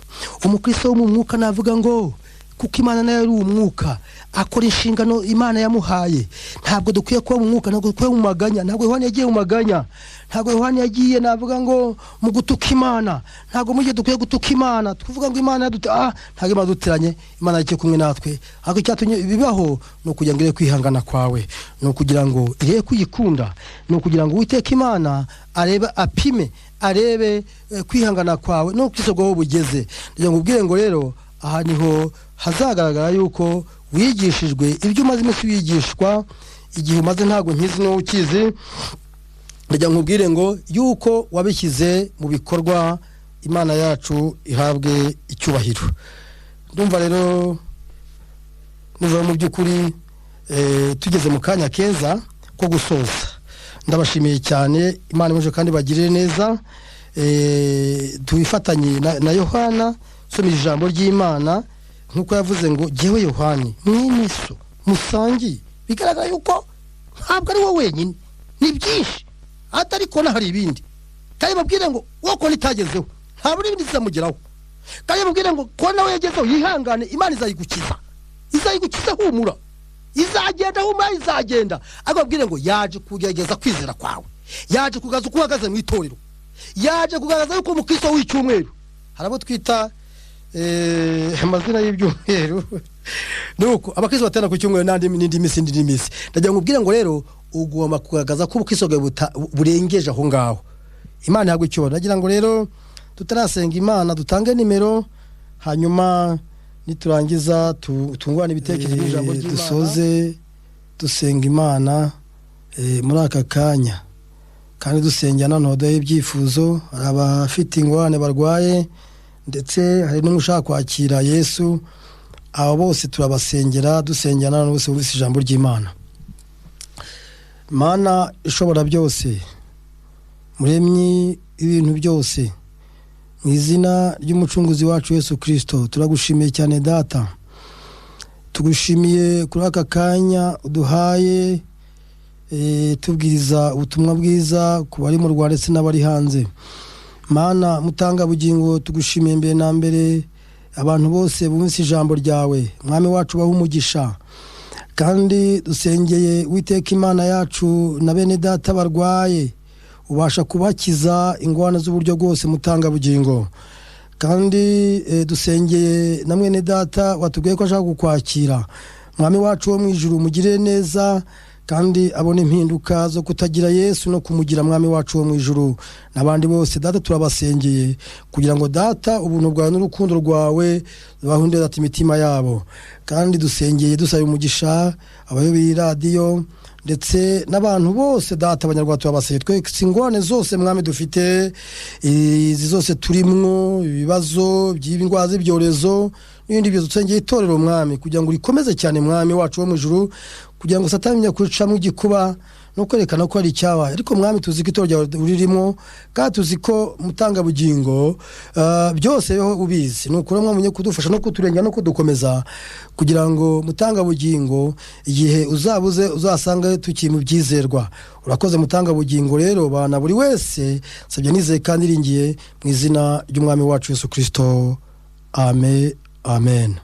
umukristo wo mu mwuka navuga ngo kuko Imana nayo ari umwuka, akora inshingano Imana yamuhaye. Ntabwo dukwiye kuba mu mwuka, ntabwo dukwiye mu maganya. Ntabwo Yohani yagiye mu maganya, ntabwo Yohani yagiye navuga ngo mu gutuka Imana. Ntabwo mu gihe dukwiye gutuka Imana tuvuga ngo Imana ntabwo Imana duteranye, Imana iri kumwe natwe. Ariko icyatumye bibaho ni ukugira ngo irebe kwihangana kwawe, ni ukugira ngo irebe kuyikunda, ni ukugira ngo Uwiteka Imana arebe, apime, arebe kwihangana kwawe no kwisogoho bugeze. Ndagira ngo ubwire ngo rero aha niho hazagaragara yuko wigishijwe ibyo umaze iminsi wigishwa, igihe umaze ntabwo nkizi n'uwo ukizi. Ndagira nkubwire ngo yuko wabishyize mu bikorwa. Imana yacu ihabwe icyubahiro. Ndumva rero niba mu by'ukuri tugeze mu kanya keza ko gusoza. Ndabashimiye cyane, Imana imuje kandi bagirire neza. Tubifatanye na Yohana usoma ijambo ry'Imana. Nk'uko yavuze ngo jyewe Yohani mwene so musangiye, bigaragara yuko ntabwo ari wowe wenyine, ni byinshi atari kona, hari ibindi. Kandi babwire ngo uwo kona itagezeho ntabwo n'ibindi zizamugeraho. Kandi babwire ngo kona we yagezeho yihangane, Imana izayigukiza, izayigukiza, humura, izagenda, humura, izagenda. Ariko babwire ngo yaje kugerageza kwizera kwawe, yaje kugaragaza uko uhagaze mu itorero, yaje kugaragaza yuko umukristo w'icyumweru. Hari abo twita amazina y'ibyumweru, nuko abakristo baterana ku cyumweru n'andi n'indi minsi n'indi minsi. Ndagira ngo ubwire ngo rero ugomba kugaragaza ko ubukristo bwawe burengeje aho ngaho. Imana ihabwa icyubahiro. Ndagira ngo rero tutarasenga Imana dutange nimero, hanyuma niturangiza tungurane ibitekerezo by'ijambo ry'Imana, dusoze dusenga Imana muri aka kanya. Kandi dusengera noneho duhe ibyifuzo. Hari abafite ingorane barwaye, ndetse hari n'ushaka kwakira Yesu. Abo bose turabasengera, dusengera n'abantu bose bumvise ijambo ry'Imana. Mana ishobora byose, muremyi ibintu byose, mu izina ry'umucunguzi wacu Yesu Kirisito, turagushimiye cyane Data. Tugushimiye kuri aka kanya uduhaye tubwiriza ubutumwa bwiza ku bari mu Rwanda ndetse n'abari hanze. Mana mutangabugingo, tugushimiye mbere na mbere abantu bose bumvise ijambo ryawe. Mwami wacu, bahe umugisha. Kandi dusengeye Uwiteka Imana yacu na bene data barwaye, ubasha kubakiza ingorane z'uburyo bwose, mutangabugingo. Kandi dusengeye na mwene data watubwiye ko ashaka kukwakira. Mwami wacu wo mu ijuru, umugirire neza kandi abone impinduka zo kutagira Yesu no kumugira Mwami wacu wo mu ijuru. N'abandi bose Data turabasengeye kugira ngo Data ubuntu bwawe n'urukundo rwawe bahunde Data imitima yabo. Kandi dusengeye dusaba umugisha abayoboye radiyo ndetse n'abantu bose Data, Abanyarwanda turabasengeye twese. Ingorane zose Mwami dufite, izi zose turimwo, ibibazo by'indwara z'ibyorezo n'ibindi byose, dusengeye itorero Mwami kugira ngo rikomeze cyane, Mwami wacu wo mu ijuru, kugira ngo Satani amenye kuricamo igikuba no kwerekana ko hari icyabaye. Ariko Mwami, tuzi ko itorero ryawe uririmo, kandi tuzi ko mutangabugingo byose ubizi. Ni ukuri Mwami, kudufasha no kuturengera no kudukomeza, kugira ngo mutangabugingo igihe uzabuze uzasange tukiri mu byizerwa. Urakoze mutangabugingo. Rero bana buri wese nsabye nizeye kandi iringiye mu izina ry'Umwami wacu Yesu Kirisito, amen, amen.